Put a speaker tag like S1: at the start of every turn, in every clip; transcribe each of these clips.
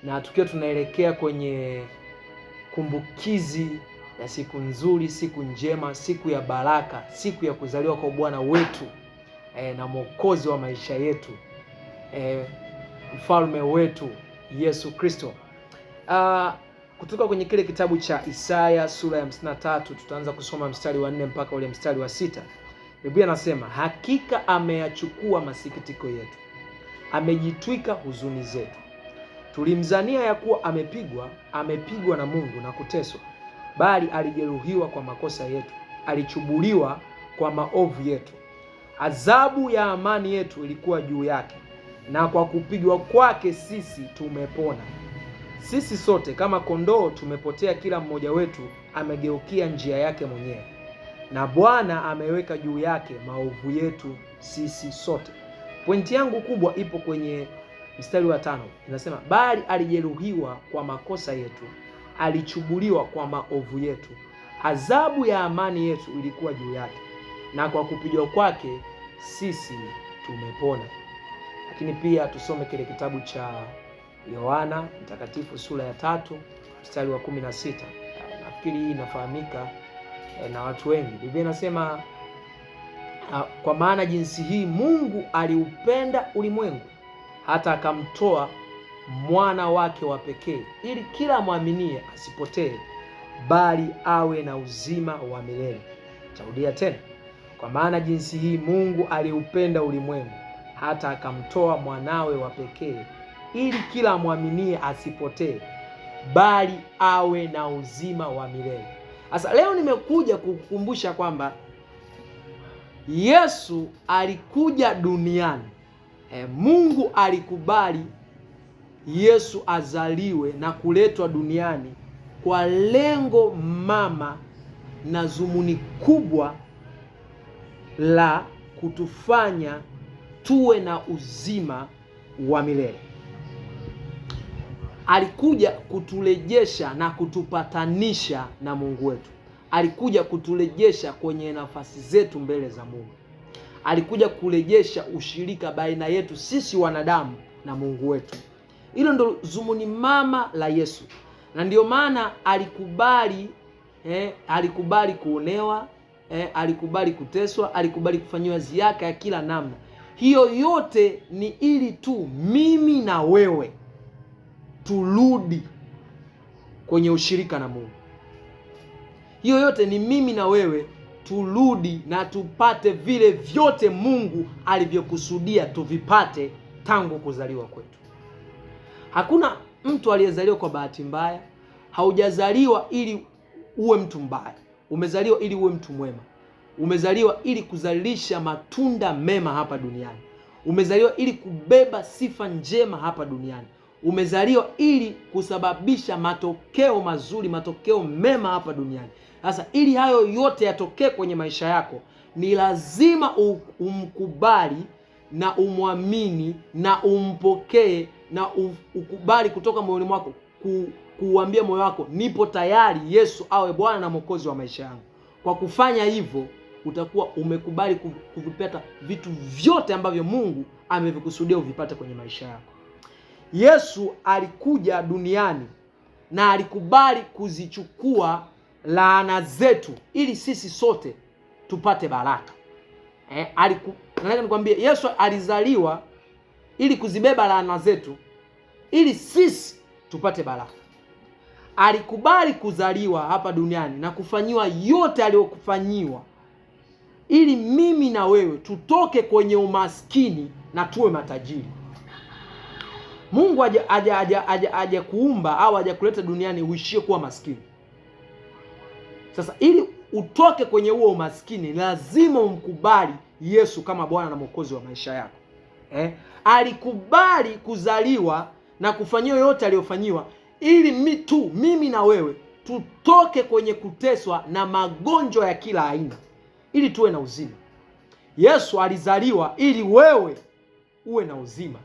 S1: na tukiwa tunaelekea kwenye kumbukizi ya siku nzuri, siku njema, siku ya baraka, siku ya kuzaliwa kwa Bwana wetu na Mwokozi wa maisha yetu, mfalme wetu Yesu Kristo. Kutoka kwenye kile kitabu cha Isaya sura ya 53 tutaanza kusoma mstari wa 4 mpaka ule mstari wa 6. Biblia inasema, hakika ameyachukua masikitiko yetu, amejitwika huzuni zetu. Tulimzania ya kuwa amepigwa, amepigwa na Mungu na kuteswa, bali alijeruhiwa kwa makosa yetu, alichubuliwa kwa maovu yetu. Adhabu ya amani yetu ilikuwa juu yake, na kwa kupigwa kwake sisi tumepona. Sisi sote kama kondoo tumepotea, kila mmoja wetu amegeukia njia yake mwenyewe, na Bwana ameweka juu yake maovu yetu sisi sote. Pointi yangu kubwa ipo kwenye mstari wa 5, inasema bali alijeruhiwa kwa makosa yetu, alichubuliwa kwa maovu yetu, adhabu ya amani yetu ilikuwa juu yake, na kwa kupigwa kwake sisi tumepona. Lakini pia tusome kile kitabu cha Yohana Mtakatifu sura ya 3 mstari wa 16. Nafikiri hii inafahamika na watu wengi. Biblia inasema, kwa maana jinsi hii Mungu aliupenda ulimwengu hata akamtoa mwana wake wa pekee, ili kila mwaminie asipotee, bali awe na uzima wa milele. Tarudia tena, kwa maana jinsi hii Mungu aliupenda ulimwengu hata akamtoa mwanawe wa pekee, ili kila mwaminie asipotee, bali awe na uzima wa milele. Sasa leo nimekuja kukukumbusha kwamba Yesu alikuja duniani. Mungu alikubali Yesu azaliwe na kuletwa duniani kwa lengo mama na dhumuni kubwa la kutufanya tuwe na uzima wa milele. Alikuja kuturejesha na kutupatanisha na Mungu wetu. Alikuja kuturejesha kwenye nafasi zetu mbele za Mungu. Alikuja kurejesha ushirika baina yetu sisi wanadamu na Mungu wetu. Hilo ndo dhumuni mama la Yesu. Na ndio maana alikubali, alikubali kuonewa, alikubali kuteswa, alikubali kufanyiwa ziaka ya kila namna. Hiyo yote ni ili tu mimi na wewe turudi kwenye ushirika na Mungu. Hiyo yote ni mimi na wewe turudi na tupate vile vyote Mungu alivyokusudia tuvipate tangu kuzaliwa kwetu. Hakuna mtu aliyezaliwa kwa bahati mbaya. Haujazaliwa ili uwe mtu mbaya. Umezaliwa ili uwe mtu mwema. Umezaliwa ili kuzalisha matunda mema hapa duniani. Umezaliwa ili kubeba sifa njema hapa duniani. Umezaliwa ili kusababisha matokeo mazuri, matokeo mema hapa duniani. Sasa ili hayo yote yatokee kwenye maisha yako, ni lazima umkubali na umwamini na umpokee na ukubali kutoka moyoni mwako, kuuambia moyo wako, nipo tayari Yesu awe Bwana na Mwokozi wa maisha yangu. Kwa kufanya hivyo utakuwa umekubali kuvipata vitu vyote ambavyo Mungu amevikusudia uvipate kwenye maisha yako. Yesu alikuja duniani na alikubali kuzichukua laana zetu ili sisi sote tupate baraka. Nataka nikwambie, Yesu alizaliwa ili kuzibeba laana zetu ili sisi tupate baraka. Alikubali kuzaliwa hapa duniani na kufanyiwa yote aliyokufanyiwa ili mimi na wewe tutoke kwenye umaskini na tuwe matajiri. Mungu haja kuumba au hajakuleta duniani uishie kuwa maskini. Sasa ili utoke kwenye huo umaskini lazima umkubali Yesu kama Bwana na Mwokozi wa maisha yako. Alikubali kuzaliwa na kufanyiwa yote aliyofanyiwa ili mimi na wewe tutoke kwenye kuteswa na magonjwa ya kila aina ili tuwe na uzima. Yesu alizaliwa ili wewe uwe na uzima.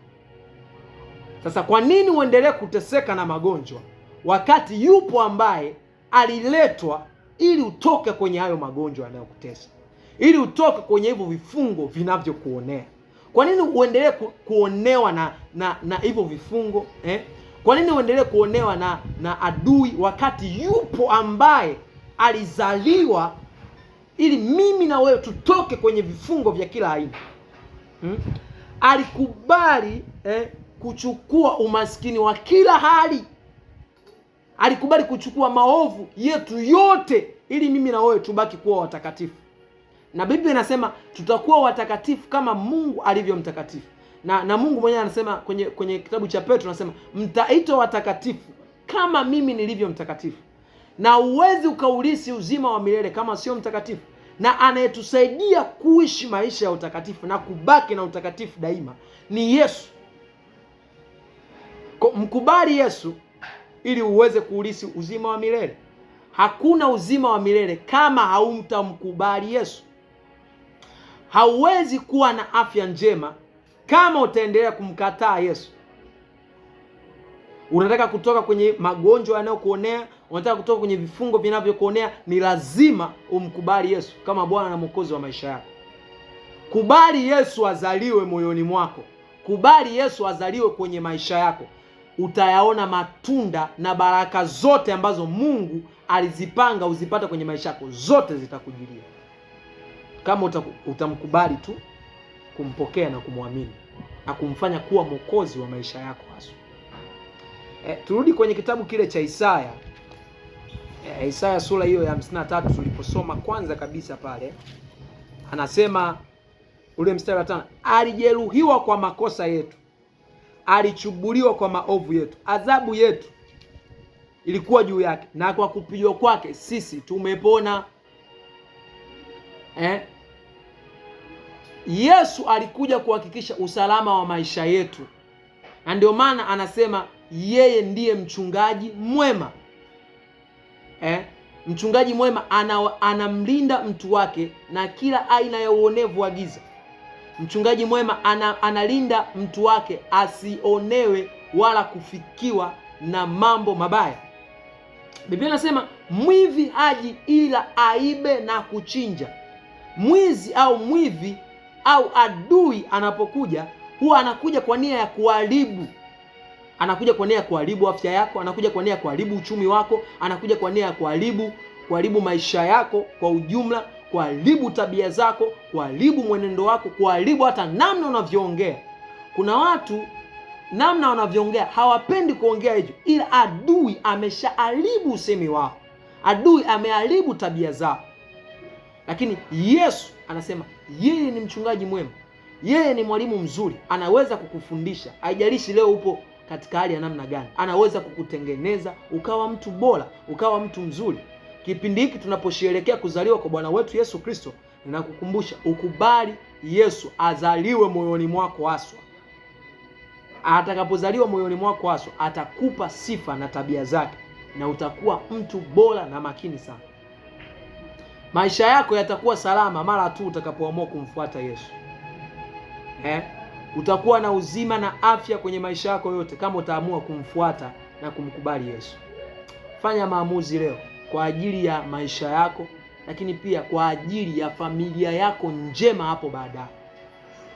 S1: Sasa kwa nini uendelee kuteseka na magonjwa wakati yupo ambaye aliletwa ili utoke kwenye hayo magonjwa yanayokutesa, ili utoke kwenye hivyo vifungo vinavyokuonea? Kwa nini uendelee kuonewa na hivyo vifungo? Kwa nini uendelee kuonewa na adui wakati yupo ambaye alizaliwa ili mimi na wewe tutoke kwenye vifungo vya kila aina? Alikubali kuchukua umaskini wa kila hali. Alikubali kuchukua maovu yetu yote ili mimi na wewe tubaki kuwa watakatifu. Na Biblia inasema tutakuwa watakatifu kama Mungu alivyo mtakatifu. Na Mungu mwenyewe anasema kwenye kitabu cha Petro, anasema mtaitwa watakatifu kama mimi nilivyo mtakatifu. Na uwezi ukaulisi uzima wa milele kama sio mtakatifu. Na anayetusaidia kuishi maisha ya utakatifu na kubaki na utakatifu daima ni Yesu. Mkubali Yesu ili uweze kuulisi uzima wa milele. Hakuna uzima wa milele kama haumtamkubali Yesu. Hauwezi kuwa na afya njema kama utaendelea kumkataa Yesu. Unataka kutoka kwenye magonjwa yanayokuonea, unataka kutoka kwenye vifungo vinavyokuonea, ni lazima umkubali Yesu kama Bwana na Mwokozi wa maisha yako. Kubali Yesu azaliwe moyoni mwako. Kubali Yesu azaliwe kwenye maisha yako. Utayaona matunda na baraka zote ambazo Mungu alizipanga uzipate kwenye maisha yako, zote zitakujilia kama utamkubali tu kumpokea na kumwamini na kumfanya kuwa mwokozi wa maisha yako hasa. Turudi kwenye kitabu kile cha Isaya. Isaya sura hiyo ya 53 tuliposoma kwanza kabisa pale, anasema ule mstari wa 5, alijeruhiwa kwa makosa yetu, alichubuliwa kwa maovu yetu, adhabu yetu ilikuwa juu yake, na kwa kupigwa kwake sisi tumepona. Yesu alikuja kuhakikisha usalama wa maisha yetu, na ndio maana anasema yeye ndiye mchungaji mwema. Mchungaji mwema anamlinda mtu wake na kila aina ya uonevu wa giza. Mchungaji mwema analinda mtu wake asionewe wala kufikiwa na mambo mabaya. Biblia inasema mwivi haji ila aibe na kuchinja. Mwizi au mwivi au adui anapokuja huwa anakuja kwa nia ya kuharibu. Anakuja kwa nia ya kuharibu afya yako, anakuja kwa nia ya kuharibu uchumi wako, anakuja kwa nia ya kuharibu maisha yako kwa ujumla, kuharibu tabia zako, kuharibu mwenendo wako, kuharibu hata namna unavyoongea. Kuna watu namna wanavyoongea hawapendi kuongea hivyo, ila adui ameshaharibu usemi wao, adui ameharibu tabia zao. Lakini Yesu anasema yeye ni mchungaji mwema, yeye ni mwalimu mzuri, anaweza kukufundisha. Haijalishi leo upo katika hali ya namna gani, anaweza kukutengeneza ukawa mtu bora, ukawa mtu mzuri. Kipindi hiki tunaposherehekea kuzaliwa kwa Bwana wetu Yesu Kristo, ninakukumbusha ukubali Yesu azaliwe moyoni mwako haswa. Atakapozaliwa moyoni mwako haswa, atakupa sifa na tabia zake, na utakuwa mtu bora na makini sana. Maisha yako yatakuwa salama mara tu utakapoamua kumfuata Yesu. Utakuwa na uzima na afya kwenye maisha yako yote kama utaamua kumfuata na kumkubali Yesu. Fanya maamuzi leo kwa ajili ya maisha yako, lakini pia kwa ajili ya familia yako njema hapo baadaye.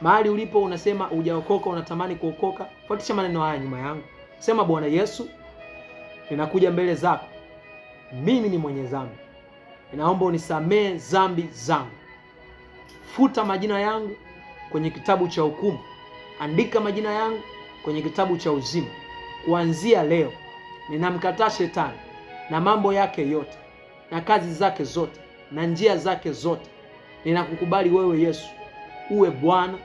S1: Mahali ulipo unasema hujaokoka, unatamani kuokoka, fuatisha maneno haya nyuma yangu. Sema, Bwana Yesu, ninakuja mbele zako. Mimi ni mwenye dhambi. Ninaomba unisamee dhambi zangu. Futa majina yangu kwenye kitabu cha hukumu. Andika majina yangu kwenye kitabu cha uzima. Kuanzia leo ninamkataa shetani na mambo yake yote na kazi zake zote na njia zake zote. Ninakukubali wewe Yesu uwe Bwana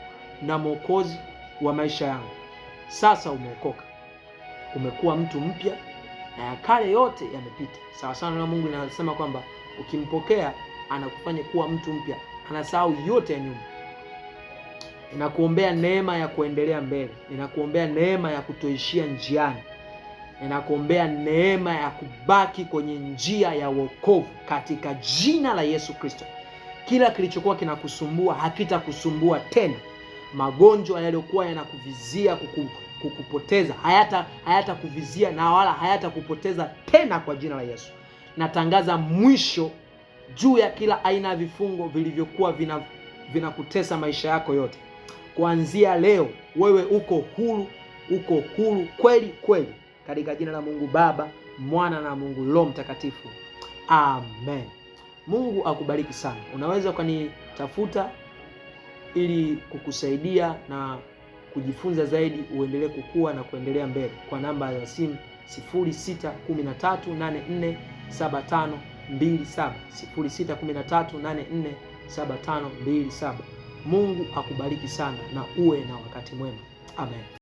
S1: na Mwokozi wa maisha yangu. Sasa umeokoka, umekuwa mtu mpya na ya kale yote yamepita. Sawa sana na Mungu inasema kwamba ukimpokea anakufanya kuwa mtu mpya, anasahau yote ya nyuma. Ninakuombea neema ya kuendelea mbele, ninakuombea neema ya kutoishia njiani, ninakuombea neema ya kubaki kwenye njia ya wokovu katika jina la Yesu Kristo. Kila kilichokuwa kinakusumbua hakitakusumbua tena. Magonjwa yaliyokuwa yanakuvizia kukupoteza hayatakuvizia na wala hayatakupoteza tena kwa jina la Yesu. Natangaza mwisho juu ya kila aina ya vifungo vilivyokuwa vinakutesa maisha yako yote. Kuanzia leo wewe uko huru, uko huru kweli kweli katika jina la Mungu Baba, Mwana na Mungu Roho Mtakatifu, amen. Mungu akubariki sana. Unaweza ukanitafuta ili kukusaidia na kujifunza zaidi, uendelee kukua na kuendelea mbele kwa namba za simu 0613847527, 0613847527. Mungu akubariki sana na uwe na wakati mwema. Amen.